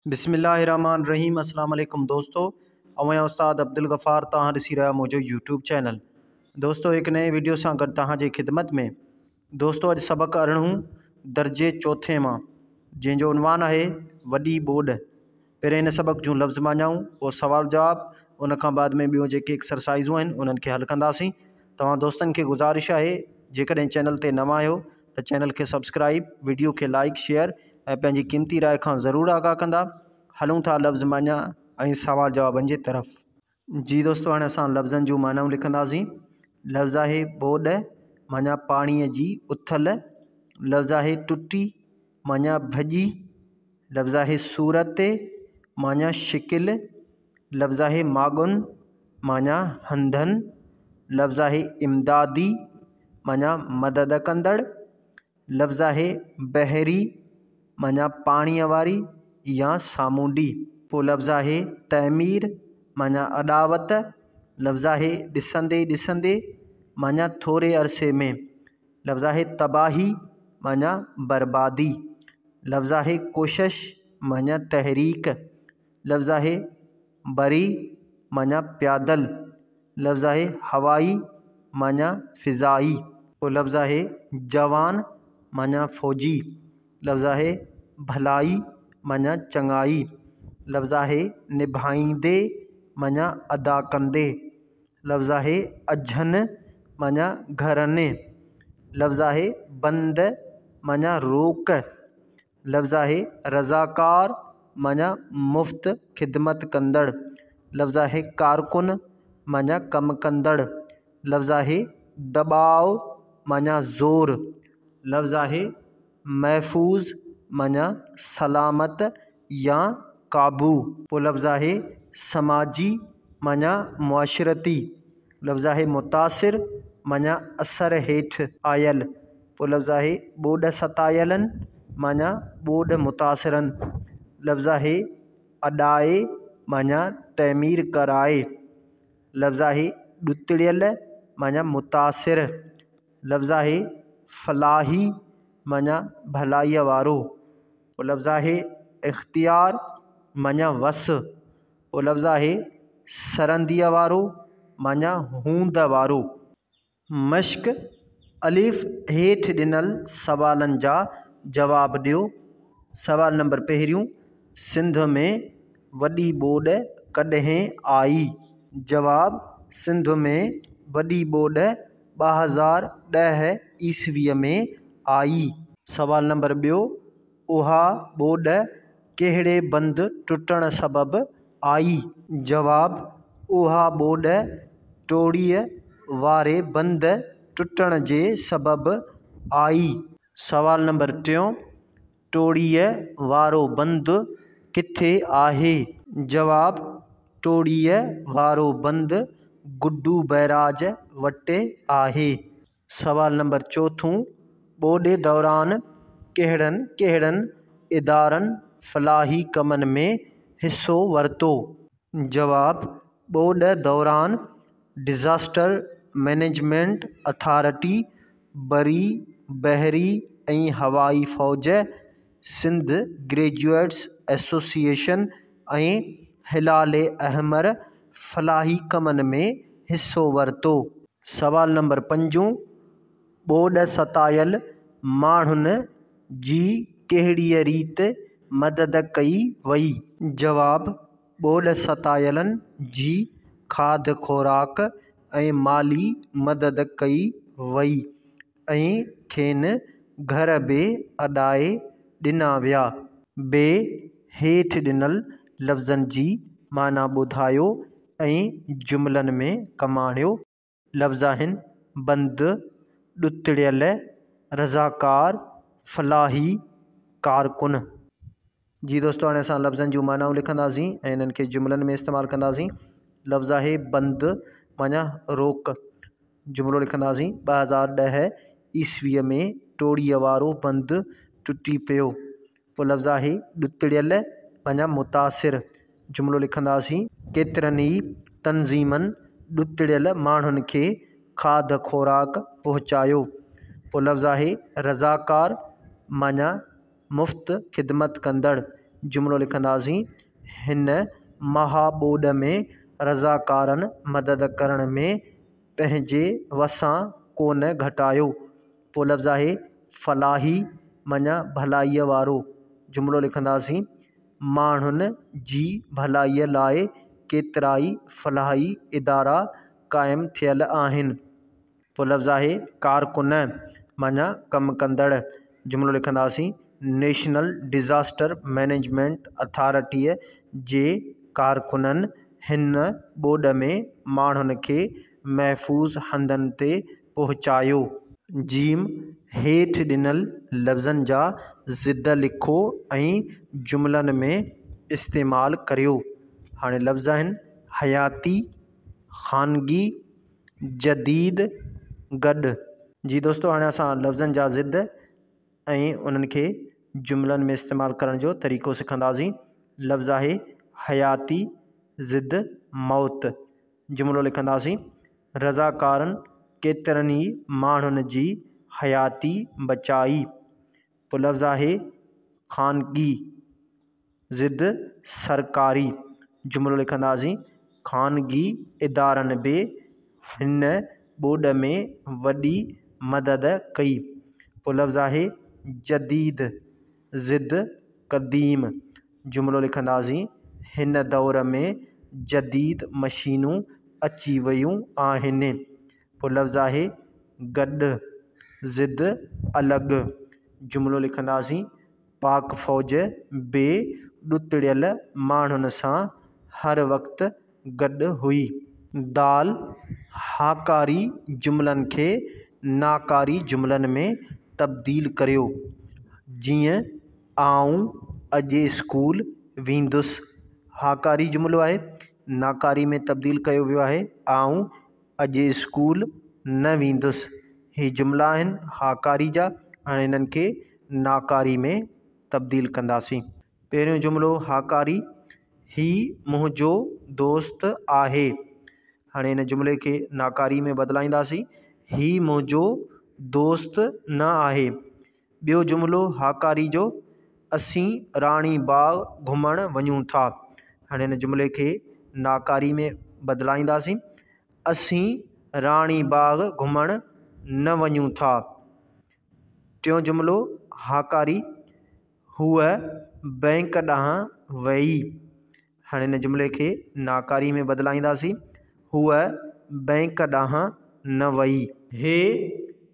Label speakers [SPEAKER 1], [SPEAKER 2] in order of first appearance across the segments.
[SPEAKER 1] بسم الله الرحمٰن الرحيم اسلام عليڪم دوستو آئون آهيان استاد عبدالغفار توهان ڏسي رهيا منهنجو يوٽيوب چينل دوستو هڪ نئين ويڊيو سان گڏ توهان جي خدمت ۾ دوستو اڄ سبق ارڙهون درجي چوٿين مان جنهن جو عنوان آهي وڏي ٻوڏ پهرين هن سبق جون لفظ معنائون پوء سوال جواب ان کان بعد ۾ ٻيون جيڪي ايڪسرسائزون آهن انهن کي حل ڪنداسين توهان دوستن کي گذارش آهي جيڪڏهن چينل تي نوان آهيو ته چينل کي سبسڪرائيب، وڊيو کي لائيڪ، شيئر ۽ پنهنجي قيمتي راء کان ضرور آگاهه ڪندا. هلون ٿا لفظ معنيٰ ۽ سوال جوابن جي طرف. جي دوستو هاڻي اسان لفظن جون معنائون لکنداسين. لفظ آهي ٻوڏ معنيٰ پاڻيء جي اٿل، لفظ آهي ٽٽي معنيٰ ڀڄي، لفظ آهي صورت معنيٰ شڪل، لفظ آهي ماڳن معنيٰ هنڌن، لفظ آهي امدادي معنيٰ مدد ڪندڙ، لفظ آهي بحري معنيٰ پاڻيء واري يا سامونڊي. پوء لفظ آهي تعمير معنيٰ اڏاوت، لفظ آهي ڏسندي ڏسندي معنيٰ ٿوري عرصي ۾، لفظ آهي تباهي معنيٰ بربادي، لفظ آهي ڪوشش معنيٰ تحريڪ، لفظ آهي بري معنيٰ پيادل، لفظ آهي هوائي معنيٰ فضائي. پوء لفظ آهي جوان معنيٰ فوجي، لفظ آهي ڀلائي معنيٰ چڱائي، لفظ آهي نڀائيندي معنيٰ ادا ڪندي، لفظ آهي اجهن معنيٰ گهرن، لفظ آهي بند معنيٰ روڪ، لفظ آهي رضاڪار معنيٰ مفت خدمت ڪندڙ، لفظ آهي ڪارڪن معنيٰ ڪم ڪندڙ، لفظ آهي دٻاء معنيٰ زور، لفظ آهي محفوظ معنيٰ سلامت يا قابو. پوء لفظ آهي سماجي معنيٰ معاشرتي، لفظ آهي متاثر معنيٰ اثر هيٺ آيل، پوء لفظ آهي ٻوڏ ستايلن معنيٰ ٻوڏ متاثرن، لفظ آهي اڏائي معنيٰ تعمير ڪرائي، لفظ آهي ڏتڙيل معنيٰ متاثر، لفظ آهي فلاحي معنيٰ ڀلائيء وارو، پوء لفظ آهي اختيار معنيٰ وس، پوء لفظ آهي سرنديء وارو معنيٰ هوند وارو. مشق، الف، هيٺ ڏنل سوالن جا جواب ڏيو. سوال نمبر پهريون، سنڌ ۾ وڏي ٻوڏ ڪڏهن آئي؟ جواب، سنڌ ۾ وڏي ٻوڏ 2010 عيسويء ۾ آئي. سوال نمبر ٻيو، اها ٻوڏ ڪهڙي بند ٽٽڻ سبب آئي؟ جواب، اها ٻوڏ ٽوڙيء واري بند ٽٽڻ جي سبب آئي. سوال نمبر ٽيون، ٽوڙيء وارو بند ڪٿي آهي؟ جواب، ٽوڙيء وارو بند گڊو بئراج وٽ آهي. سوال نمبر چوٿون، ٻوڏ دوران ڪهڙن ڪهڙن ادارن فلاحي ڪمن ۾ حصو ورتو؟ جواب، ٻوڏ دوران ڊزاسٽر مئنيجمينٽ اٿارٽي، بري، بحري ۽ هوائي فوج، سنڌ گريجوئيٽس ايسوسيئيشن ۽ هلال احمر فلاحي ڪمن ۾ حصو ورتو. سوال نمبر پنجون، ٻوڏ ستايل ماڻهن جي ڪهڙيء ريت مدد ڪئي وئي؟ جواب، ٻوڏ ستايلن جي کاڌ خوراڪ ۽ مالي مدد ڪئي وئي ۽ کين گهر به اڏائي ڏنا ويا. بي، هيٺ ڏنل لفظن جي معنيٰ ٻڌايو ۽ جملن ۾ ڪم آڻيو. لفظ آهن، بند، ڏتڙيل، رضاڪار، فلاحي، ڪارڪن. جي دوستو هاڻي اسان لفظن جون معنائون لکنداسين ۽ انهن کي جملن ۾ استعمال ڪنداسين. لفظ آهي بند معنيٰ روڪ. جملو لکنداسين 2010 عيسويء ۾ ٽوڙيء وارو بند ٽٽي پيو. پوء لفظ آهي ڏتڙيل معنيٰ متاثر. جملو لکنداسين. ڪيترن ئي تنظيمن ڏتڙيل ماڻهن کي کاڌ خوراڪ پهچايو. پوء لفظ آهي رضاڪار معنيٰ مفت خدمت ڪندڙ. جملو لکنداسين، هن مها ٻوڏ ۾ رضاڪارن مدد ڪرڻ ۾ پنهنجي وسان ڪونه گهٽايو. پوء لفظ آهي فلاحي معنيٰ ڀلائيء وارو. جملو لکنداسين، ماڻهن جي ڀلائيء لاء ڪيترائي فلاحي ادارا قائم ٿيل آهن. پوء لفظ آهي ڪارڪن معنيٰ ڪم ڪندڙ. جملو لکنداسين، نيشنل ڊزاسٽر مئنيجمينٽ اٿارٽيء جي ڪارڪنن هن ٻوڏ ۾ ماڻهن کي محفوظ هنڌن تي پهچايو. جيم، هيٺ ڏنل لفظن جا ضد لکو ۽ جملن ۾ استعمال ڪريو. هاڻي لفظ آهن، حياتي، خانگي، جديد، گڏ. جي دوستو هاڻي اسان لفظن جا ضد ۽ انهن کي جملن ۾ استعمال ڪرڻ جو طريقو سکنداسين. لفظ آهي حياتي ضد موت. جملو لکنداسين، رضاڪارن ڪيترن ئي ماڻهن جي حياتي بچائي. پوء لفظ آهي خانگي ضد سرڪاري. جملو لکنداسين، خانگي ادارن به هن ٻوڏ ۾ وڏي مدد ڪئي. پوء لفظ آهي جديد ضد قديم. جملو لکنداسين، هن دور ۾ جديد مشينون اچي ويون آهن. پوء لفظ آهي گڏ ضد الڳ. جملو لکنداسين، پاڪ فوج به ڏتڙيل ماڻهن سان هر وقت گڏ هئي. دال، هاڪاري جملن کي ناڪاري جملن ۾ تبديل ڪريو. جيئن، آئون اڄ اسڪول ويندس. هاڪاري جملو آهي، ناڪاري ۾ تبديل ڪيو ويو آهي، آئون اڄ اسڪول نه ويندس. هي جملا آهن هاڪاري جا، هاڻي انهن کي ناڪاري ۾ تبديل ڪنداسين. پهريون جملو هاڪاري، هي منهنجو دوست آهي. هاڻي ان جملي کي ناڪاري ۾ بدلائينداسين، هي منهنجو دوست نه آهي. ٻيو جملو هاڪاري جو، اسين راڻي باغ گهمڻ وڃون ٿا. هاڻي ان جملي کي ناڪاري ۾ بدلائينداسين، اسين راڻي باغ گهمڻ نه وڃون ٿا. ٽيون جملو هاڪاري، هوء بئنڪ ڏانهن ويئي. هاڻي ان جملي کي ناڪاري ۾ بدلائينداسين، هوء بئنڪ ڏانهن نه وئي. هي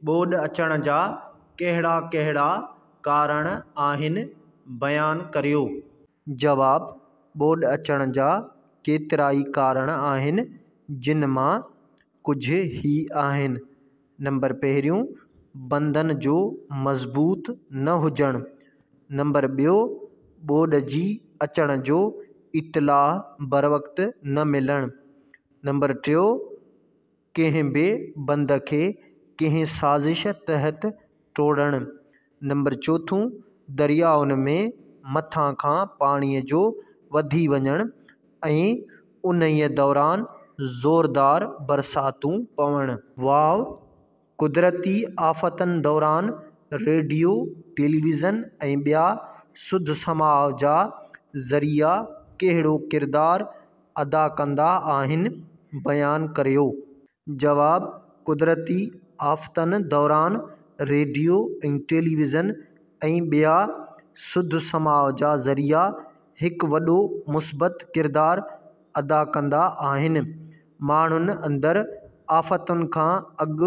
[SPEAKER 1] ٻوڏ اچڻ جا ڪهڙا ڪهڙا ڪارڻ آهن بيان ڪريو. جواب، ٻوڏ اچڻ جا ڪيترائي ڪارڻ آهن جن مان ڪجهه هي آهن. نمبر پهريون، بندن جو مضبوط نه هجڻ. نمبر ٻيو، ٻوڏ جي اچڻ جو اطلاع بروقت نه ملڻ. نمبر ٽيو، ڪنهن به بند کي ڪنهن سازش تحت ٽوڙڻ. نمبر چوٿون، دريائن ۾ مٿان کان پاڻيء جو وڌي وڃڻ ۽ انهيء دوران زوردار برساتون پوڻ. واء، قدرتي آفتن دوران ريڊيو، ٽيليويزن ۽ ٻيا سڌ سماء جا ذريعا ڪهڙو ڪردار ادا ڪندا آهن؟ بيان ڪريو. جواب، قدرتي آفتن دوران ريڊيو ۽ ٽيليويزن ۽ ٻيا سڌ سماء جا ذريعا هڪ وڏو مثبت ڪردار ادا ڪندا آهن. ماڻهن اندر آفتن کان اڳ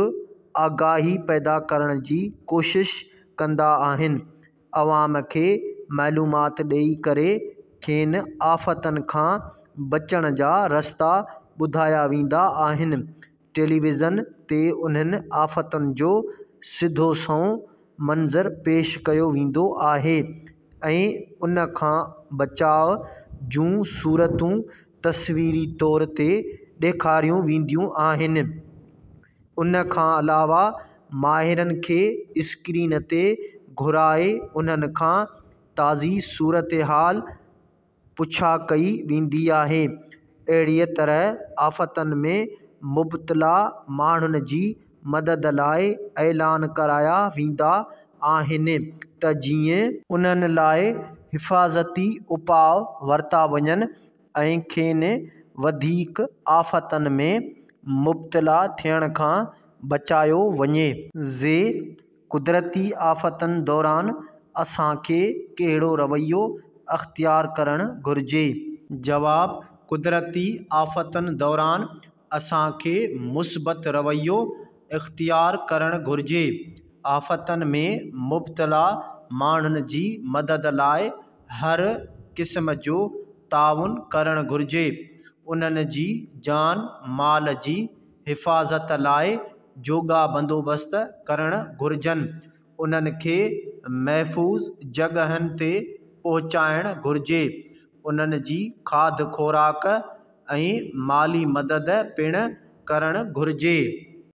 [SPEAKER 1] آگاهي پيدا ڪرڻ جي ڪوشش ڪندا آهن. عوام کي معلومات ڏئي ڪري کين آفتن کان بچڻ جا رستا ٻڌايا ويندا آهن. ٽيليويزن تي انهن آفتن جو سڌو سنئون منظر پيش ڪيو ويندو آهي ۽ ان کان بچاء جون صورتون تصويري طور تي ڏيکاريون وينديون آهن. ان کان علاوه ماهرن کي اسڪرين تي گهرائي انهن کان تازي صورتحال پڇا ڪئي ويندي آهي. اهڙيء طرح آفتن ۾ مبتلا ماڻهن جي مدد لاء اعلان ڪرايا ويندا آهن ته جيئن انهن لاء حفاظتي اپاء ورتا وڃن ۽ کين وڌيڪ آفتن ۾ مبتلا ٿيڻ کان بچايو وڃي. زي قدرتي آفتن دوران اسان کي ڪهڙو رويو اختيار ڪرڻ گهرجي؟ جواب، قدرتي آفتن دوران اسان کي مثبت رويو اختيار ڪرڻ گهرجي. آفتن ۾ مبتلا ماڻهن جي مدد لاء هر قسم جو تعاون ڪرڻ گهرجي. انهن جي جان مال جي حفاظت لاء جوڳا بندوبست ڪرڻ گهرجن. انهن کي محفوظ جڳهن تي پهچائڻ گهرجي. انهن جي کاڌ خوراڪ ۽ مالي مدد پڻ ڪرڻ گهرجي.